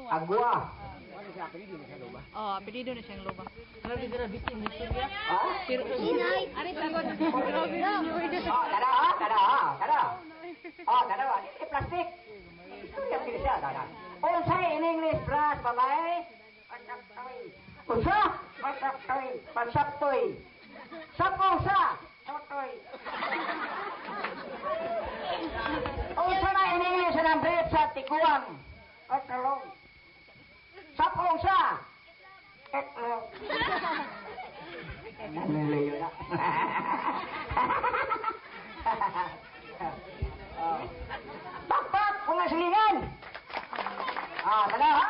Agwa. Oh, apelyido na siyang Loba. Ha? Pero grabe ninyo. Oh, tara, ah, tara, ah, tara. Oh, tara, ah. Di plastic. Istorya kini siya, tara. Unsay in English plus babae? Pasaktoy. Unsa? Pasaktoy. Pasaktoy. Sapong sa? Totoy. Unsa na in English ang bread sa tiguang? Katalong. Sapong sa? Etlog. Nalilayo na. Oh. Bakbak, kung nasilingan. Ah, tara ha.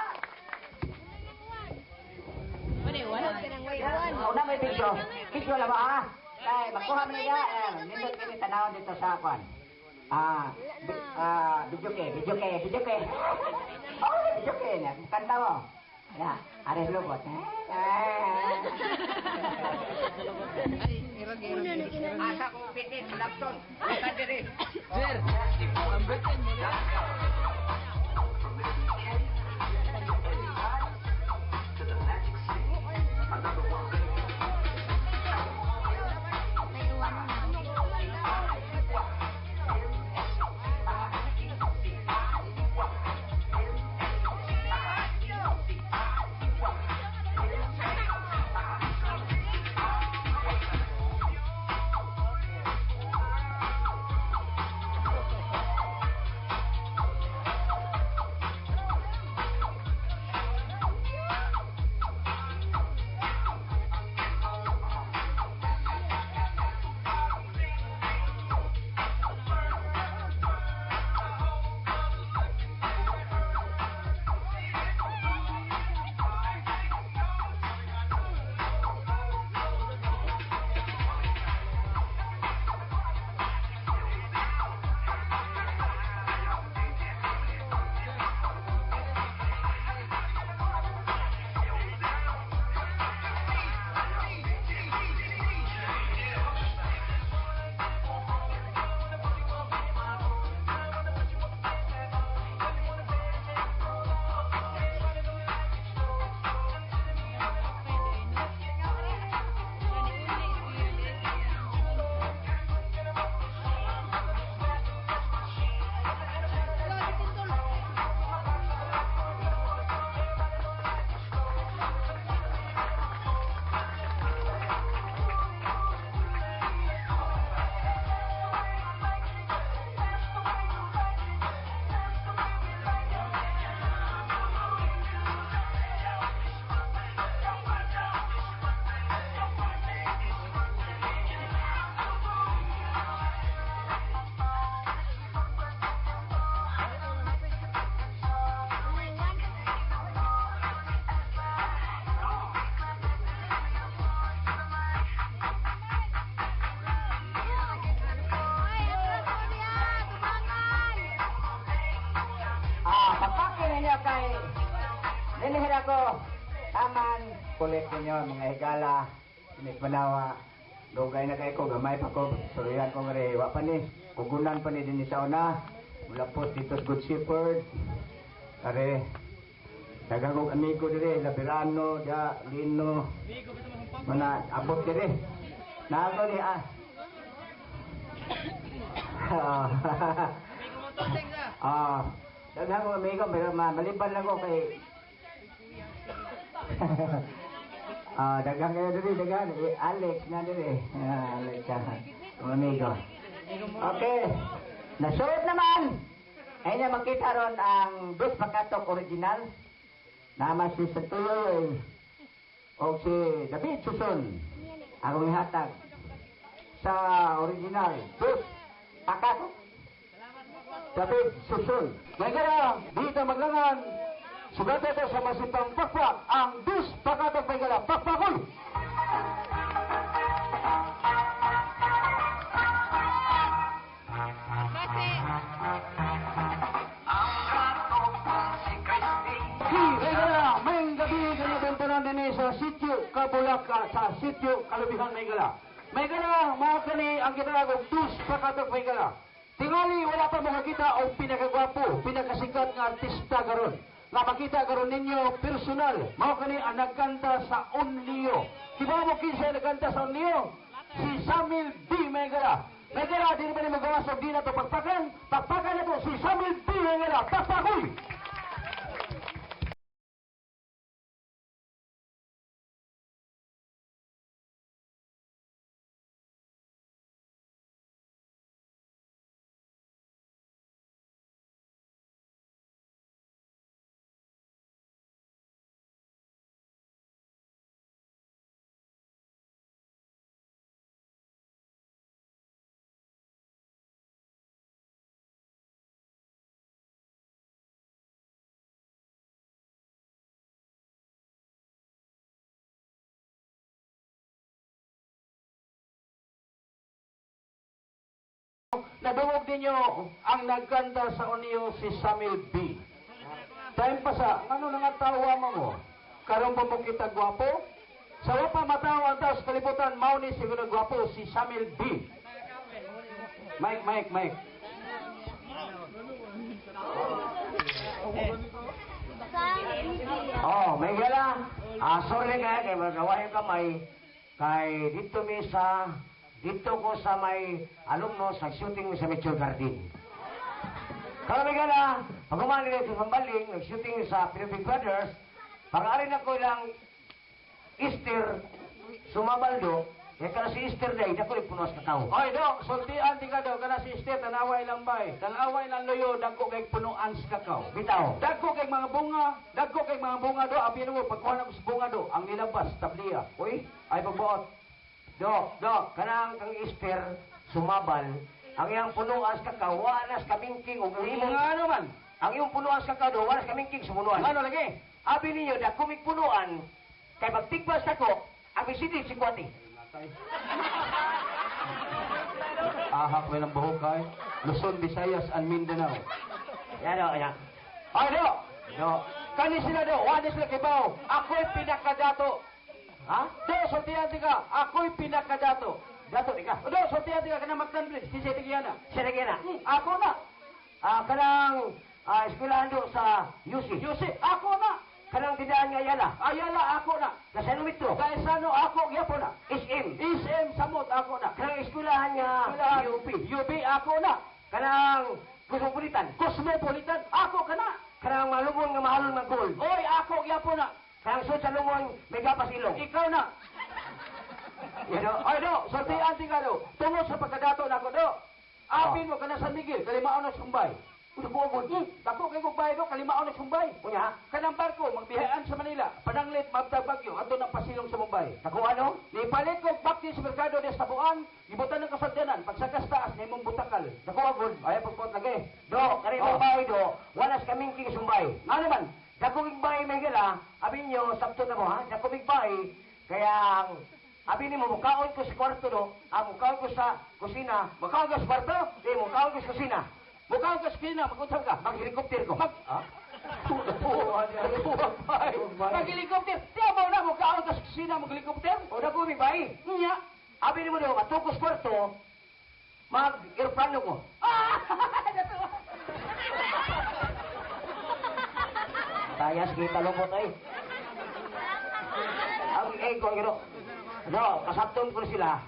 Una may video. Video na ba ha? Kay makuha mo niya. Eh, nindot kini tanawon dito sa kwan. Ah, video ke, video ke, video ke. Oh, video ke na. Kanta mo. Ya, ares lubot. Ay, irag, irag. Asa ko pitin, lapton. Bukan diri. Sir, ang birthday mo na. Ah, pagpake ninyo kay dinhi ako. Taman kulit ninyo mga higala, Miss Manawa. Dugay na kay ko, gamay pa ko. Surian ko nga wa pa ni. Kugunan pa ni dinhi sa una. Mula po dito sa Good Shepherd. Are, daghang kong amigo dire, Labirano, da, Lino. Mga abot dire. Nago ni ah. Ah, daghang kong amigo pero maliban lang ko kay Ah, daghang kayo diri, daghan. Eh, Alex na diri. Ah, Alex ah. Ang amigo. Okay. Nasunod naman. Ay na makita ron ang Dos Pakatok original. Nama si Santuloy o si David Suson. Akong ihatag sa original Dos Pakatok. David Susun. May gala, dito maglangan. Sugata ito sa masipang pakpak, ang Dus Pakatok may gala. Pakpakoy! Kasi, Ki, may gala, may gabi ganyan din sa sitio Kabulaka, sa sitio Kalubihan may gala. May gala, mga kani ang ginagawang Dus Pakatok may gala. Tingali, wala pa makakita o pinakagwapo, pinakasikat nga artista karon. Nga makita karon ninyo personal. Mao kani ang nagkanta sa Onlio. Kibaw mo kinsa nagkanta sa Onlio? Si Samuel B. Megara. Megara, di ba ni magawas og di na to pagpakan? Pagpakan na to si Samuel B. Megara. Pagpakoy! Nadungog ninyo ang nagkanta sa Onlio, si Samuel B. Time pa sa, ano na nga tawa mo? Karon pa mo kita gwapo? Sa wa pa matawo ang tao sa kalibutan, mao ni siguro gwapo si Samuel B. Mike, Mike, Mike. Oh, may gala. Ah, sorry kay magawa yung kamay. Kay dito mi sa dito ko sa may alumno sa shooting mi sa Mitchell Garden. Karon may gala, pag umali sa Mambaling, nag-shooting sa Philippine Brothers, pag-ari na ko ilang Easter, sumabaldo, kaya kana si Easter day, dako yung punos kakao. Oy, do, sultian di ka do, kana si Esther, tanawa ilang bay. Tanawa ilang luyo, dagko kay punuan sa kakao. Bitaw. Dagko kay mga bunga, dagko kay mga bunga do, abi mo pagkuha na ko sa bunga do, ang nilabas tabliya. Uy, Ay pagbuot. Do, do, kanang kang Easter, sumabal, ang iyang punuan sa kakao, wanas kamingking, ug ang imong Nga naman. ang iyong punuan sa kakao, do, wanas kamingking sa punuan. Ano lagi? Abi ninyo, da kumik punuan, kay magtigbas ako, ang bisiti si Kwati. Ahak mo ng buhok ay. Luzon, Visayas, and Mindanao. Yan o, yan. Ay, do! Do, Kani sila do, wala sila kibaw. Ako'y pinakadato. ha? Do, sultian di ka. Ako'y pinakadato. Dato, di ka. Do, sultian di ka. Kanang Mactan Bridge, kinsa tigiyana. Siya na na. Ako na. Ah, kanang eskwelahan do sa UC. Yuse, ako na. Kanang tindahan nga Ayala. Ayala, ako na. Nasa Metro. Gaisano, ako, gyapon na. SM. SM, Samot, ako na. Kanang eskwelahan nga Eskwelahan, UP. UP, ako na. Kanang Cosmopolitan. Cosmopolitan, ako ka na. Kanang malumon nga mahalon nga gold. Oy, ako gyapon na. Kanang sud sa lumon may gapas ilong. Ikaw na. Yan o. Ay, do, sultian di ka do. Tungod sa pagkadato na ako, do. Apin mo ka na San Miguel, kalimaon na Sumbay. Dako kay kog bayad do, kalimaon na Sumbay. Unya, Kanang barko, magbihayaan sa Manila, pananglit, mabtag Bagyo, adto ng pasilong sa Mumbai. Dako ano? Nipalit ko bakti sa merkado des Tabuan, gibutan ng kasagdanan, pagsakas taas, nimong butakal. Dako agod. Ay, pagpot lagi. Do, kani Oh. mong bahay do, wala sa kamingking sumbay. Nga naman, Dako mig bahay may gala, abi niyo sabto na mo ha. Dako mig bahay kaya ang abi nimo mukaon ko sa kwarto do, ah, mukaon ko sa kusina. makaon ka sa kwarto, Di mukaon ko sa kusina. mukaon ka sa kusina, magunsam ka. Mag-helicopter ko. Mag... Ha? Mag-helicopter. Di mo na, mukaon ka sa kusina, mag-helicopter. O dako mig bahay. Nya. Abi nimo do, ato ko sa kwarto, mag-eroplano ko. Ah! Natuwa. Tayas kita lupot ay. Ang eh ko ang Do, kasabton ko sila.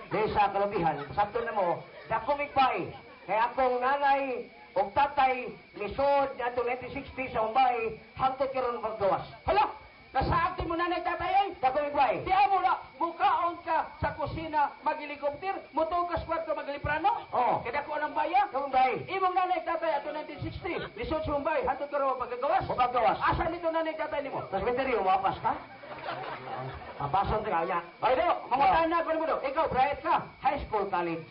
Dahil sa kalabihan, kasabton na mo, dako mig bahay. Kaya akong nanay ug tatay lisod niadtong 1960 sa Mumbai hangtod karon maggawas. Hala! Nasaagtin mo nanay tatay ay! Dako mig bahay. Di amo na, mukaon ka sa kusina, mag-helicopter, mutuo ka sa kwarto, mag-heliprano. Oo. Kaya dako ang baya. Dako mig bahay. Imong nanay tatay ato 1960, lisod sa Mumbai, hantod karon pagkagawas. O paggawas. Asa nito nanay tatay nimo? Tapos cementerio, mapas ka? Mapason ka niya. Ay do, mangutan na ko nimo do. Ikaw, bright ka. High school, college.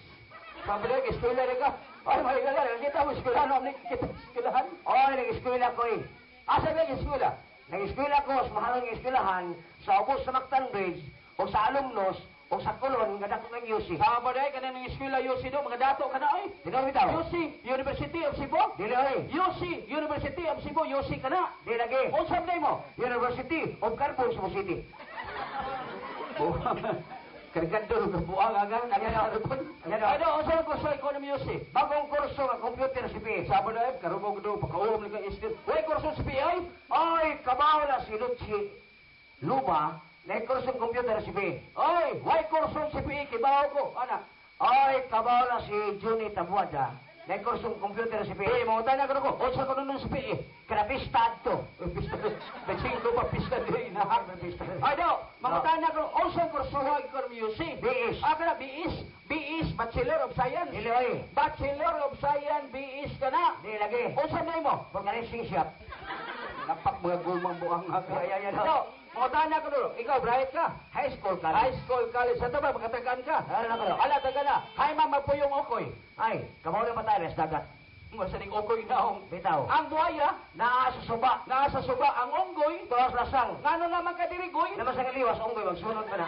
Sabi na, eskwela rin ka. Ay, may gala, nakita mo, eskwela, ano, kita eskwelahan? Oy, nag-eskwela ko eh. Asa ka eskwela? Nag-eskwela ko sa mahalong eskwelahan sa ubos sa Mactan Bridge o sa Alumnos o sa Colon nga dako ng UC. Sama ba dahil, kanang eskwela UC do, mga dato ka na ay. Dili bitaw. UC, University of Cebu? Dili oy. UC, University of Cebu, UC ka na. Di lagi. Unsa man mo? University of Carbon, Cebu City. Oh. Kargador ka buang aga. Nagkakaroon. Ano? Ano, unsa ang kurso economy UC? Bagong kurso nga computer CPA. Sabo na karubog do, pakaulom ni kang Esther. Way kurso CPA? Oy, kabaw na si Luchi Luba, na kurso computer CPA. Oy, way kurso CPA, kibaw ko. Ana. Oy, kabaw na si Juni Tabuada, na kurso computer Eh, CPA. mga na ko. Unsa ko nun CPA? Krabista adto. Pista, Betsing pa pista din na. Ay daw, mga na ko. Unsa kurso economy UC? BS. Ah, kana BS. BS, Bachelor of Science. Dili oy. Bachelor of Science, BS ka na. Di lagi. Unsa na mo? Organizing shop. Napak mga gumang buang nga. Ay, ay, ay, Daw, mga na ko dulo. Ikaw, bright ka. High school ka. High school, college. Sa ba, makatagaan ka. Ano na ko? Ala, taga na. Hay, ma'am, mapuyong okoy. Ay, kabaw na ba tayo sa dagat? Masaning okoy naong. Bitaw. Ang buhaya, Naa sa suba. naa sa suba. Ang unggoy, Tuwas lasang. ngano naman ka dirigoy. Naman sa kaliwas, unggoy, magsunod ka na.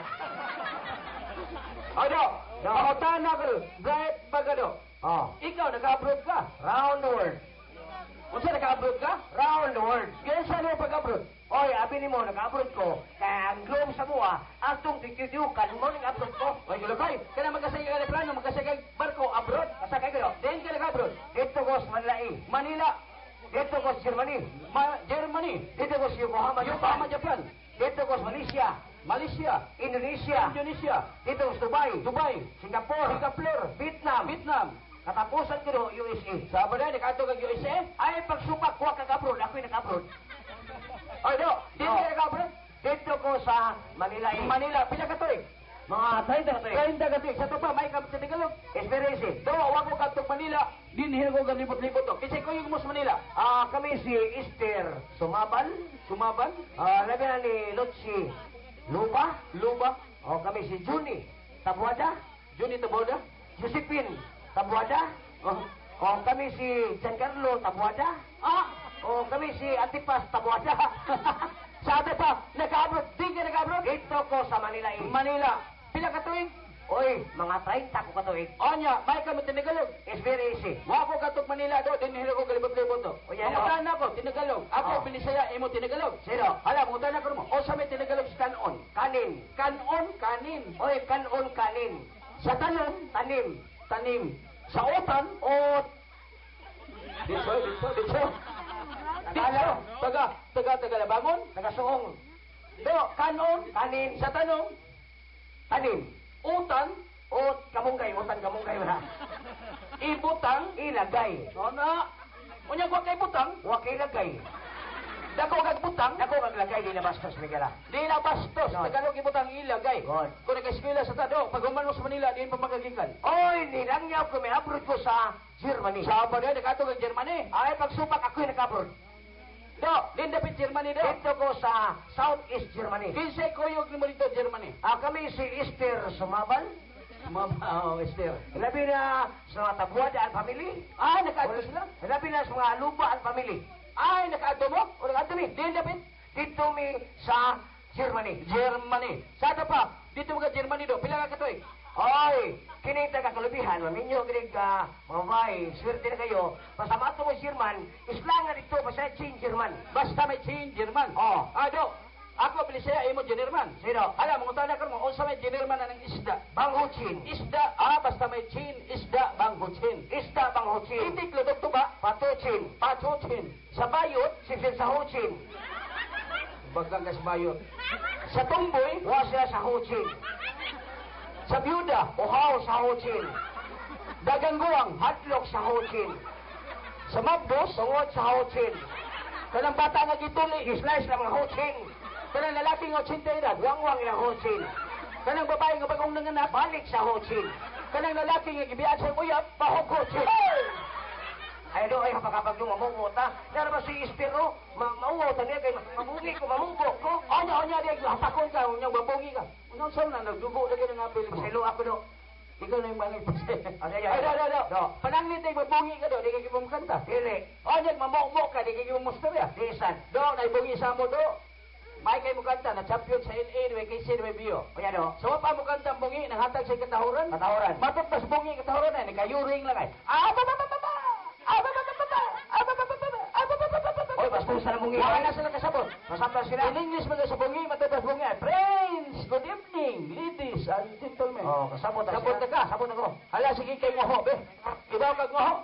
Ano? No. Pakutana ka doon. Bright Bagado. Oh. Ikaw, naka-abroad ka. Round the world. Unsa naka-abroad ka? Round the world. Ganyan saan mo pag-abroad? Oy, abi nimo naka-abroad ko. Kaya ang globe sa buwa, atong titiyukan mo ning abroad ko. Oy, gulukay. Kana magkasay ka plano, magkasay ka barko, abroad. Asa kay kayo? Diin ka naka-abroad. Dito ko sa Manila. Eh. Manila, Dito ko sa Germany. Germany, Dito ko sa Yokohama, Yokohama, Japan. Japan, Dito ko sa Malaysia, Malaysia, Indonesia. Indonesia, Dito ko sa Dubai, Dubai, Singapore, Singapore, Vietnam. Vietnam. Katapusan ko do USA. Sa ba na, nakaadto kag USA? Ay, pagsupak ko kag-abroad, ako'y nag-abroad. Oy, do, diin Oh. ka naka-abroad? Dito ko sa Manila. Eh. Manila, pila ka tuig? Mga 30 ka tuig. 30 ka tuig. Sa to pa, may ka sa Tagalog. It's very easy. Do, wa ko kadtong Manila, dinhi ko galibot-libot to. Kinsa ko yung mo sa Manila? Ah, kami si Esther Sumabal. Sumaban, Ah, labi na ni Lutsi Lupa. Luba, O kami si Juni Tabuada. Juni Taboda. Josephine Tabuada. Oh. O kami si Giancarlo Tabuada. Ah, O kami si Antipas Tabuada. sa ato pa, naka-abroad, di ka naka-abroad? Dito ko sa Manila. Eh. Manila, pila ka tuig? Oy, mga 30 ko katuig. Onya, may kami tinagalog. It's very easy. Wa ko katok Manila do, dinhi ko galibot-libot to. O, yan, Mangutan ako, tinagalog. Ako Oh. binisaya imo tinagalog. Sino? Hala, mangutan ako mo. O sa may tinagalog sa kanon. Kanin. Kanon, kanin. Oy, kanon kanin. Sa tanom, Tanim. tanim. Sa utan, O dito, dito, dito. Dito, Tagalog. taga, taga, taga labangon. Tagasuong. Do, kanon, Kanin. sa tanom, Tanim. utan, O kamunggay. Utan kamunggay wala. ibutang. Ilagay. No na. Unya wa kay butang, Wa kay lagay. Dako kag butang, Dako kag lagay di na bastos Miguel. Di na bastos, No. Tagalog ibutang ilagay. Good. Kung nag-eskwela sa tado, pag human mo sa Manila, diin pa magagikan. Oy, nilangyaw ko may abroad ko sa Germany. Sa ba na, nakato kag Germany. Ay, pagsupak ako'y nag-abroad. Do, din dapit Germany do. Dito ko sa Southeast Germany. Kinsay kuyog nimo dito Germany? Ah, kami si Esther Sumabal. Mama, oh, Esther. Labi na sa mga Tabuada ang family. Ah, nakaadto sila. Labi na sa mga Luba ang family. Ay, nakaadto mo? O nakaadto mi. Din dapit Dito mi sa Germany. Germany. Sa ato pa, dito mga Germany do, pila ka katuig? Oy, kini taga kalubihan, maminyo kinig ka, mga babae, swerte na kayo. Basta mato mo German, isla nga dito, basta chin German. Basta may chin German. Oh. Ah, do. Ako bilisaya imo German. Sino? Ala, mangutan na mo, unsa may German na ng isda? Banghuchin. Isda, ah, basta may chin, isda, banghuchin. Isda banghuchin. Itik ludok tuba, Patuchin. pachuchin. Sa bayot, Sipin sa huchin. bagang sa bayot. Sa tumboy, Wa sila sa huchin. sa byuda, Uhaw sa huchin. dagang guwang, Hadlok sa huchin. sa mabdos, Tungod sa huchin. kanang bata nga gituli, Islice lang ang huchin. kanang lalaki nga 80 edad, Wangwang ilang huchin. kanang babae nga bagong nanganak, Balik sa huchin. kanang lalaki nga gibian sa uyab, Pahughuchin. Hey! Ay, do, ay, kapag yung mamumuta. Nara ba si Estero? Mauwaw ta niya kay mamungi ko, mamubo ko. Onya, onya, di, hapakon ka, unyang babungi ka. Unyang saan na, nagdugo na ganun ang apil mo. Pasaylo ako do. Ikaw na yung bangit. Ay, ay, Ay, ay. do, do, do. Do. Pananglit ay mabungi ka do, di ka gibong kanta. Dili. Onya, mamukmuk ka, di ka gibong mustorya. Di isan. Do, naibungi sa mo do. May kay mo kanta, na champion sa LA, na KC, na BO. Onya do. So, pa mo kanta ang bungi, nanghatag sa katahuran. Katahuran. Matod pas bungi katahuran ay, nagkayuring lang ay. Ah, ba, ba, ba, ba, ba! Ah, ba, ba, ba, ba, ba! Ah, ba, ba, ba, ba, ba! Ah, ba, ba, ba, ba, ba, ba! Oy, basta sa bungi. Wala na sila kasabot. Masabtan sila. In English mga sa bungi, matod pas bungi ay, Prince Friends, good evening, ladies and gentlemen. Oh, kasabot Sabot siya. na ka. Sabot ako. Hala, sige kay ngoho, be. Ibaw kag ngoho.